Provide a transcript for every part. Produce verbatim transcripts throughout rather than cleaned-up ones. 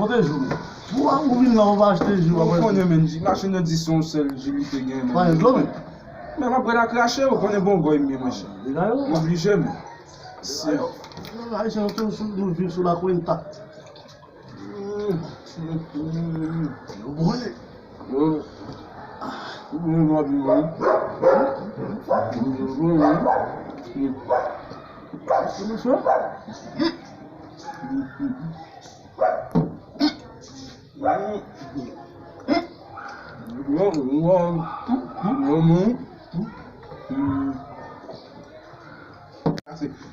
Kote ji w, men? Ou a, ou vin la, ou pa achte ji w, ou pa pran ji. Ou konnen, men, ji, machin nan di se yon sèl ji li te gen, men. Pa gen dlo, men. Men m ap pran nan krache, ou konnen bon gòy m ye, monchè. Dega yo. M oblije, men. Dega yo. Ayisyen yo toujou sou, nou viv sou la cuenta. Yo bon, ye.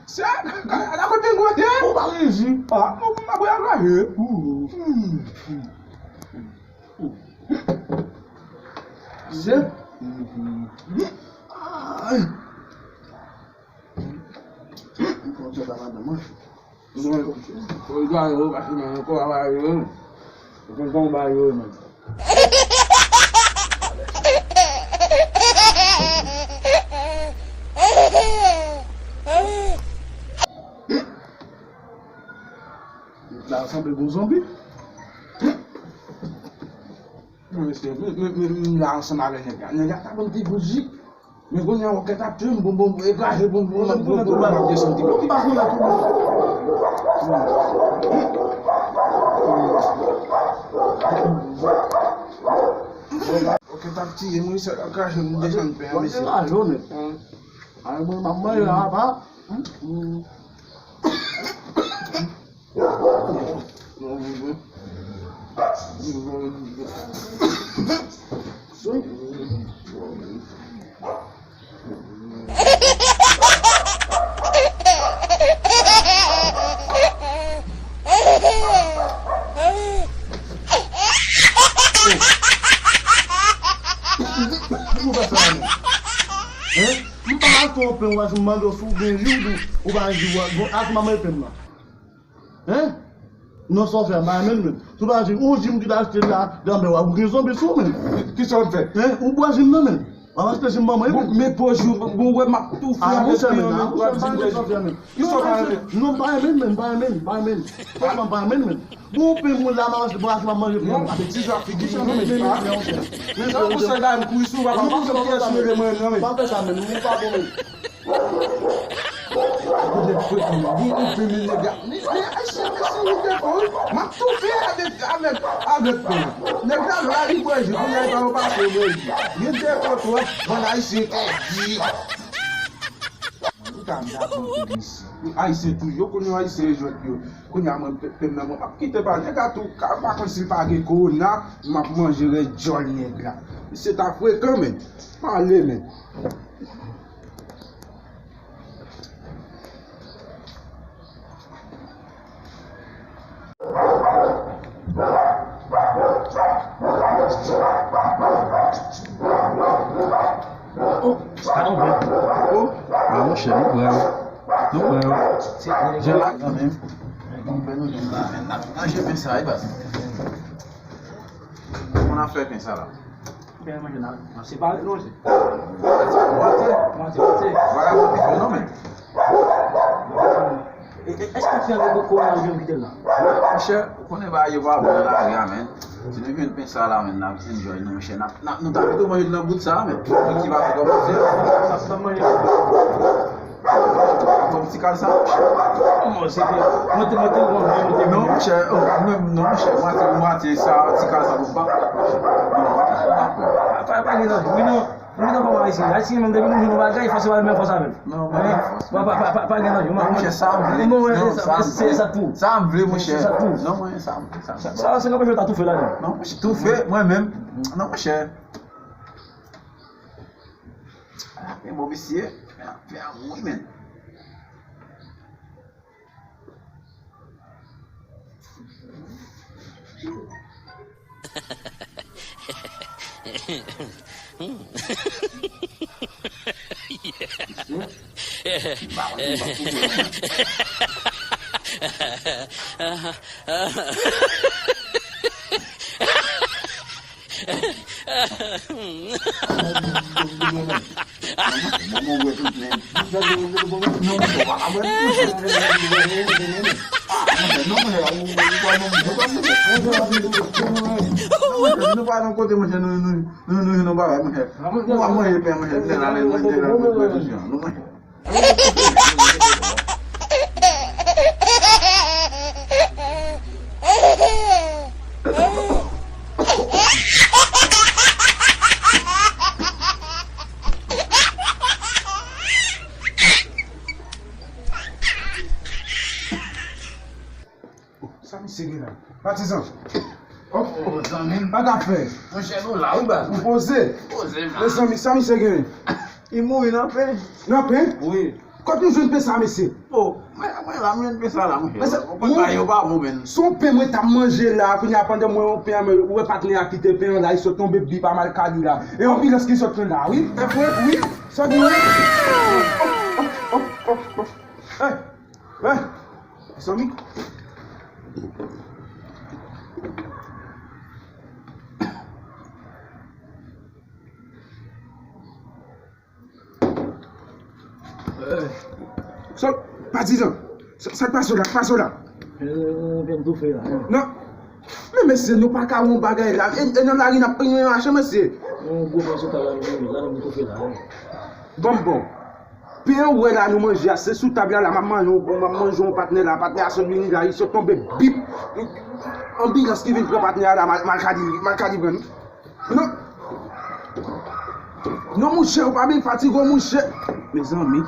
Se a, a, a kote gwo te? Ou pa gen ji. A, mwen, mwen, mwen, mwen, mwen. Se. Ay. Mwen konn sa pa madanm mwen. Mwen, mwen, mwen, mwen, mwen, mwen, mwen, mwen. Nèg la sanble gon zonbi. Mwen, mesye, m, m, m, m la ansanm avè nèg la. Nèg la ta ban m ti gout ji. Men kounye a, wòkèt ap tiye m, bon, bon, ekraze, bon, bon, bon, bon, bon, m ap desann ti kote. Wòkèt ap tiye m, wi, sa ekraze m, desann pen an, mesye. Wòkèt ekraze w nèt. Ay, mwen, m ap manje la, apa. Pou w fè sa la menm? Hein? M pa achte yon pen, w pa janm mande w si w gen ji, ou di w pa gen ji, w a, bon, achte manman pen m nan. Hein? Non, sa w fè a, m pa renmen l menm. Si w pa gen ji, yon ji m ki ta achte la, nan men w a, ou gen zonbi sou ou menm. Kisa w ap fè? Hein? Ou bwè ji m nan menm. W ap achte ji m ban mwen menm. Bon, men pòz ou, bon, wè, m ap toufe avèk pen an, men w ap di m bwè ji. Kisa w pa renmen? Non, m pa renmen, m pa renmen, m pa renmen. Franchman, m pa renmen menm. Bon, pen moun la, m ap achte, bon, achte, m ap manje pen an. Non, betiz la figi m nan, men, ah. Sa pou sèl bagay m kouri sou, papa, m pa konn kiyès ou rele mwen, non, men. Pa fè sa, menm, ou pa bon, menm. Gade frekan, bon, ou pen, men, nèg la. Men, men, ayisyen, mesye, gen defo, wi. M ap toufe avèk, avèk, avèk pen an. Nèg la, la, li bwè ji, kounye a, li pa pase bwè ji. Gen defo twòp, bann ayisyen pèdi. Mwen, ou ta m ta pran kou isi. Ayisyen tou, yo konnen ayisyen jwèt yo. Kounye a mwen, pe-, pen nan mwen, m ap kite pa nèg la tou, ka pa konn si l pa gen kowona, m ap manje rès djòl nèg la. Misye ta frekan, men. Pale, men. Oh, sa nou bèl. Oh, ah, monchè, nou prè, wi. Nou prè, wi. Jan la kanmenm. N ap manje pen sa, wi, baz. Kòman n ap fè pen sa la? Pen manje nan, nan separe non, se. Mwatye, mwatye. Mwatye, mwatye. Vagabon pi fò non, men. E, e, èske pen an gen kowona ou jwenn kite l la? Monchè, ou konnen bagay yo pa bon nan lari a, men. Si nou jwenn pen sa la, men, n ap enjoy, non, monchè. N ap, n ap, nou ta pito manje l nan bout sa, men. Ki va fè kòmanse. N ap, n ap manje. Ankò ti kal sa? Non, se ke mwen te, mwen te, mwen te, mwen te. Non, monchè, oh, mwen, non, monchè, mwatye, mwatye sa, ti kal sa, nou pa. Non, pa, pa, pa. Pa, pa, pa gen danje, wi, non. Mwen te fòm ayisyen. Ayisyen, menm depi nou jwenn yon bagay, fòse pa menm fòs avè l. Non, mwen pa fòs. Pa, pa, pa, pa, pa gen danje. Non, monchè, sa m vle. Non, sa m vle. Se sa tou. Sa m vle, monchè. Se sa tou. Non, mwen, sa m vle, sa m vle. Sa, sa, se nan pèche ta toufe ladan. Non, monchè, toufe, mwen menm. Non, monchè. Men bon, mesye, men, men, wi, men. Monchè, nou pa nan kote, monchè, nou, nou, nou, nou jwenn yon bagay, monchè. Nou pa manje pen, monchè, nou te la, nou te la, nou te la, nou manje. Sa misye gen la? Patizan. Oh, oh, zanmi m. Sa k ap fè? Monchè, nou la, wi, baz. Ou poze? Poze, man. Mezanmi, sa misye gen? Li mouri nan pen. Nan pen? Wi. Kot nou jwenn pen sa, mesye? Oh, mwen, mwen la, mwen jwenn pen sa la, monchè. Mesye, ou konn bagay yo pa bon, menn. Se yon pen mwen t ap manje la, kounye a pandan mwen yon pen an, men ou wè patnè a kite pen an la, li sot tonbe bip a Malkadi la. E anbilans ki sot pran la, wi. E fre, wi. Sa gen, wi. Oh, oh, oh, oh, oh. Hey. Hey, zanmi. Sa, patizan. Sa, sa k pase w la, k pase w la? Yon pen toufe la. Non. Men mesye, nou pa ka wè yon bagay la. E, e nan lari n ap pran yon mache, mesye. Yon gwo pen sou tab la, nou la, nou toufe la. Bon, bon. Pen an ou wè la nou manje a, se sou tab la, la m ap manje, m ap manje yon patnè la, patnè a sot vini la, li sot tonbe bip. Anbilans ki vin pran patnè a la, Mal-, Malkadi, Malkadi pran li. Non. Non, monchè, ou pa byen fatige w, monchè. Mezanmi.